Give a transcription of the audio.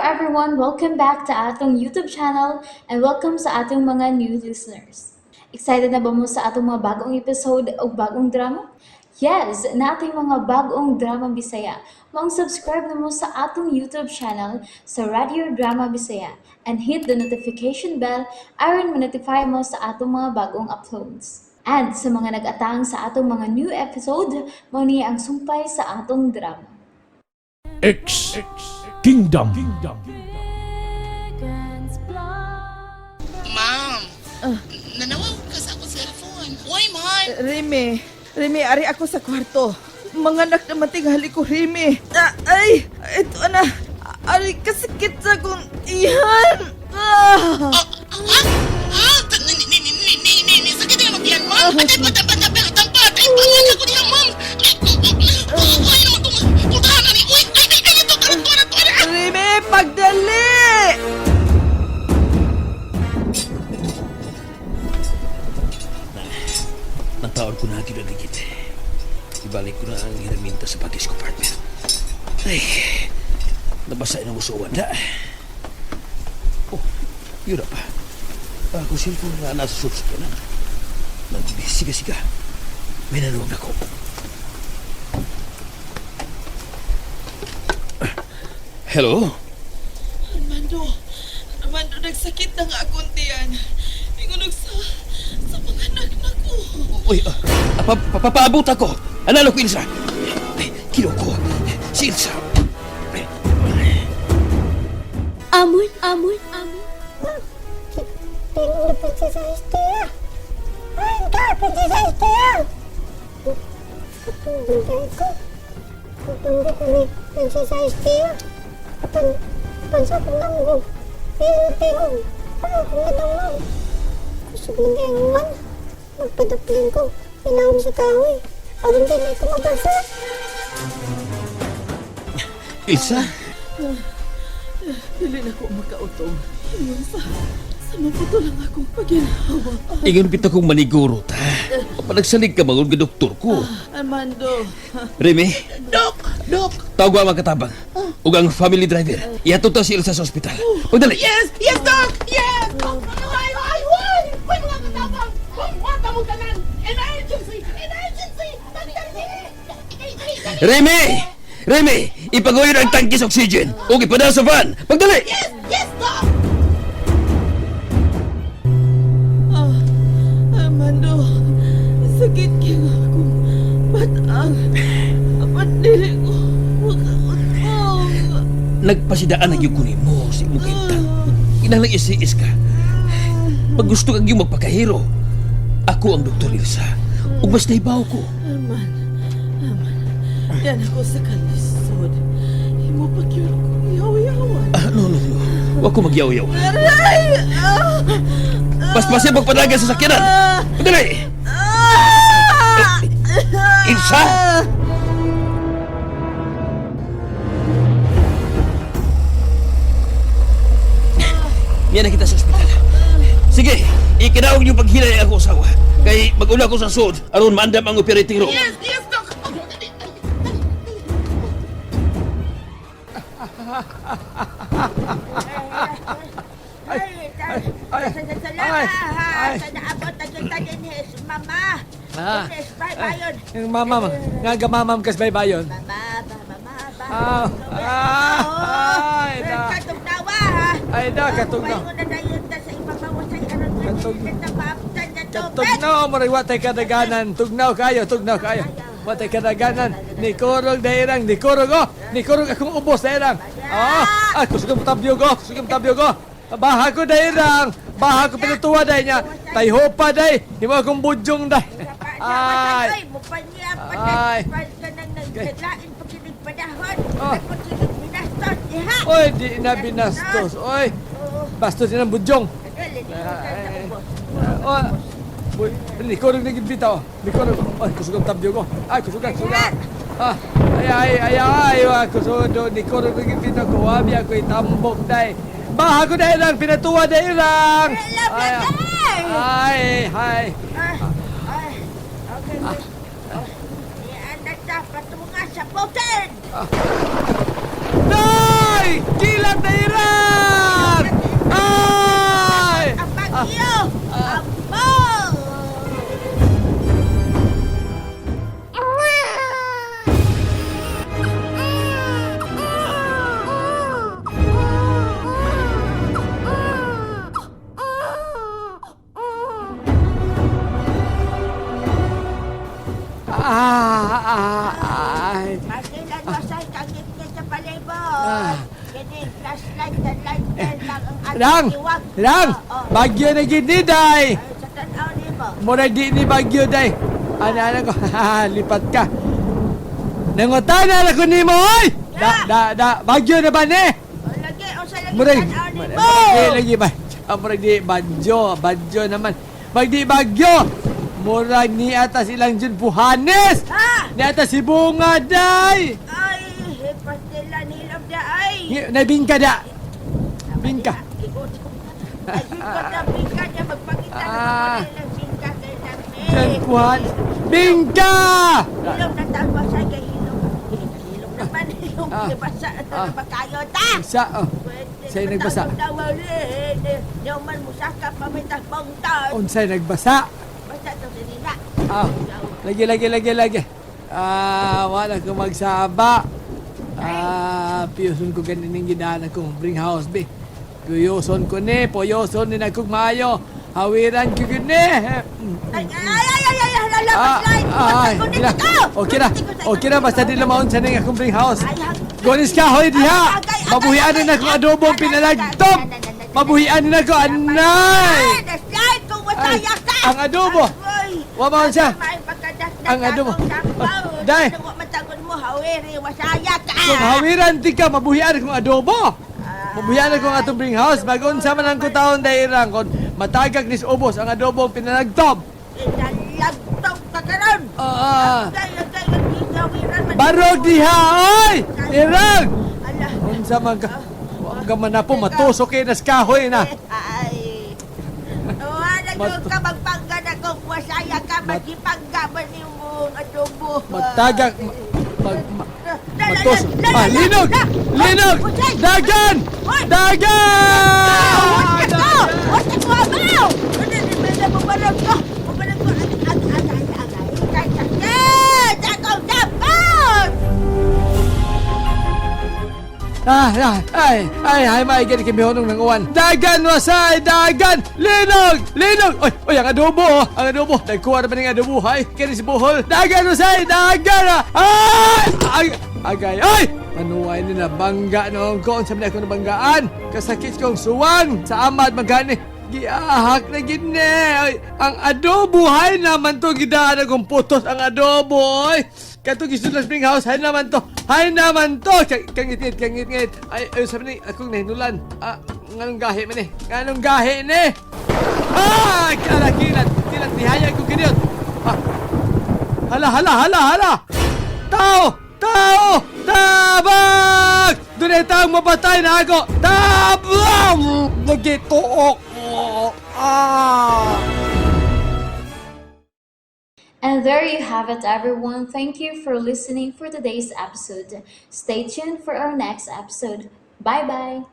everyone! Welcome back to atong YouTube channel and welcome sa atong mga new listeners. Excited na ba mo sa atong mga bagong episode o bagong drama? Yes, nating mga bagong drama Bisaya. Maong subscribe na mo sa atong YouTube channel sa Radio Drama Bisaya and hit the notification bell aron ma-notify mo sa atong mga bagong uploads. And sa mga nag-atang sa atong mga new episode, mao ni ang sumpay sa atong drama. X Kingdom. Ma'am, nanawag ka sa akong cellphone. Why man? Remy, Remy, ari ako sa kwarto. Mga anak naman tingali ko, Remy. Ah, ay, ito na. Ari, kasakit sa kong iyan. Ah. Ah, ha? Ha? Ni, ni, ni, ni, ni, ni, ni, sakit na magyan, ma'am. Atay, patay, patay, patay, tampat. Ay, pangalan ko niya, ma'am. Ay, ay, naman itong putahan na ni. Uy, ay, ay, ay, ito, ito, ito, ito. Remy, pagdali! Nagtaon ko na ang kinadikit. Ibalik ko na ang hiraminta sa bagis ko, partner. Ay, nabasa na ko sa uwan na. Oh, yun na pa. Ako cellphone na nasa sulsok na. Nagbisiga-siga. May naluwag na ko. Hello? Armando, Armando, nagsakit na nga akong tiyan. Ingunog sa mga anak na ko. Uy, papaabot ako. Analo ko, Ilsa. Ay, kinoko. Si Ilsa. Ay, Amoy, amoy, amoy. Tengo princesa Estela. Ay, ka, princesa Estela. Katong ko. Katong ko ni princesa Estela. Apan, pansa ko lang ko. Pero, pero, parang kung nadamang. Kusog na kayong man. Magpadaplin ko. Pinahon sa kahoy. Aron din ay kumabasa. Ilsa? Dili na ko makautong. Ingon sa maputo lang akong paginhawa. Ingon kita kong maniguro ta. Panagsalig ka mangon ga doktor ko. Armando, Remy, Dok, dok. tawag ang katabang. Ug ang family driver. Ihatod ta si Ilsa sa ospital. Ug dali. Yes, yes, dok, yes. Ay, ay, ay, ay, mga katabang. Pamata mo tanan. Emergency, emergency. Pagdali. Remy! Remy, ipaguyon ang tangke sa oxygen. Ug ipadala sa van. Pagdali. Yes, yes, dok. ah, Armando, sakit kaya nga akong batang. Apan dili ko makautong. Nagpasidaan ang gyud ko nimo sa imong kahimtang. Kinahanglan isiis ka. Pag gusto kang yung magpakahiro, ako ang Doktor Ilsa. Ug mas nahibaw ko. Arman, Arman, yan ako sa kalisod. Imo pa yun kong yaw-yawan. Ah, no, no, no. Wa ko magyaw-yaw. Aray! Ah! Paspasya magpadagan sa sakyanan. Pagdali! Ah! Ilsa! Yan na kita sa ospital. Sige, ikinaog niyo paghilay ako asawa. Kay mag-una ko sa sud aron maandam ang operating room. Yes, yes, dok. Ay, ay, salamat ha. ay. Sa naabot na kita din his mama. Ah. His baybayon. Yung mama, nga gamamam kas baybayon. Mama, mama, mama. Ah, ah, ay, da. Katugnawa ha. Ay, da, katugnaw. Paingon na dayon ta sa ipapawasay aron Katug- nga maabtan na tubig. Tugnaw mo rin watay kadaganan. Tugnaw kayo, tugnaw kayo. Watay kadaganan. Ni Korog dairang, ni Korog oh. Ni Korog akong ubos dairang. Oh, ah, kusugam tabyog oh, kusugam tabyog oh. Baha ko dairang. Baha ko pinatuwa day niya. Tayhopa day. Himo akong budyong day. Ay. Ay, mupanya Ay. pa nang naglain pa kinig panahon. Ah. Tapos kinig binastos diha. Oy, di na binastos. Oy, Oo. bastos din ang budyong. Dali, di ko sa Ay. ubos. Oh, boy, ni Korog naging bitaw. Ni Korog. Oy, kusugam tabyog oh. Ay, kusugan, kusugan. Ah, ay ay ay ay, ay kusudo ni Korog naging bitaw ko. Wabi ako itambok day. Baha ko dahil lang, pinatuwa dahil lang. Ay, ay, ay. Ah, ay, okay. Oh, Iyan na patunga sa putin! Day! Kilat dahil. Kini flashlight na lighter lang ang atong Rang! iwag. Rang! Oo. Bagyo na gid ni, day! Ay, sa tan-aw nimo. Mura di ni bagyo, day! Ana, ana ko, lipat ka. Nangutana na ko nimo, oy! Da, da, da, bagyo na ba ni? O, lagi, unsa lagi Murag, tan-aw nimo? murag, lagi ba? Ah, murag di bagyo, bagyo naman. Murag di bagyo! Murag ni atas ilang Jun Puhanes! Ha? Ni atas si Bunga, day! Ay, pastila nilom da ay. Nabingka da! Bingka. Ay, bingka na bingka niya magpakita na Ah. ng bingka kay nami. Jun Puhanes. Bingka! Hilom na taon basa kay hilom. Hilom naman, hilom. Ah. Basa Ah. na ba kayo ta? Isa, oh. Sa'yo nagbasa. Nauman musaka pamitah bangtan. Unsay nagbasa. Basta to sa nila. Ah, lagi, lagi, lagi, lagi. Ah, wala ko magsaba. Ah, piyuson ko ganin yung gidaan akong bring house, be. Puyoson ko ni, puyoson ni nagkong maayo. Hawiran ko yun ni. Ay, ay, ay, ay, ay, ay, ay, Ah, ay, ah, ay, na. Okay na, okay na, basta di lamaon sa ning akong bring house. Gonis ka, hoy diha. Mabuhian na akong adobong pinalagtop. Mabuhian na ako, anay. Ay, ang adobo. Wa maon siya. Ang adobo. Day. Kung hawiran ti ka, mabuhian akong adobo. Mabuhian akong atong bring house. Bagon sa man ang kutaon dairang kon matagag nis ubos ang adobong pinalagtop. Nalagtong ka karon. Ah, ah. Agay, agay, agay, hawiran man. Barog diha, oy! Irang! Ala. Unsa man ka? Wa ka man na po, matusok kay nas kahoy na. Ay. Wala Mat- ka magpangga na kung wasaya ka, magipangga man nimong adobo. Matagak mag, ma, matusok. Ah, linog! Linog! Dagan! Dagan! What's ko abaw? Mubarag ko! Mubarag ko! Agay, agay, agay! Kay sakit! Akong dapat! Ah, ah, ay, ay, ay, may gani kay mihonong ng uwan. Dagan, wasay, dagan! Linog! Linog! Oy, oy, ang adobo, oh, ang adobo. Nagkuha naman ng adobo, ay, kani si Bohol. Dagan, wasay, dagan! Ah! Ay! Ay, agay, ay! Manuway ni nabangga noong ko. Unsa man ako nabanggaan? Kasakit kong suwang. Sa amad magani. Giahak na gid ni. Ay, ang adobo, hay naman to. Gidaan akong putos ang adobo, oy. Katong gisudlan Spring House, hay naman to. Hay naman to. Kangit-ngit, kangit-ngit. Ay, ay, sabi ni, akong nahinulan. Ah, nganong gahi man eh. Nganong gahi ni. Ah, kala, kilat, kilat, nihayag ko kiniyot. Ah, hala, hala, hala, hala. Tao! Tao! Tabak! Doon ay taong mapatay na ako! Tabak! Nagituok! Ah! And there you have it, everyone. Thank you for listening for today's episode. Stay tuned for our next episode. Bye bye.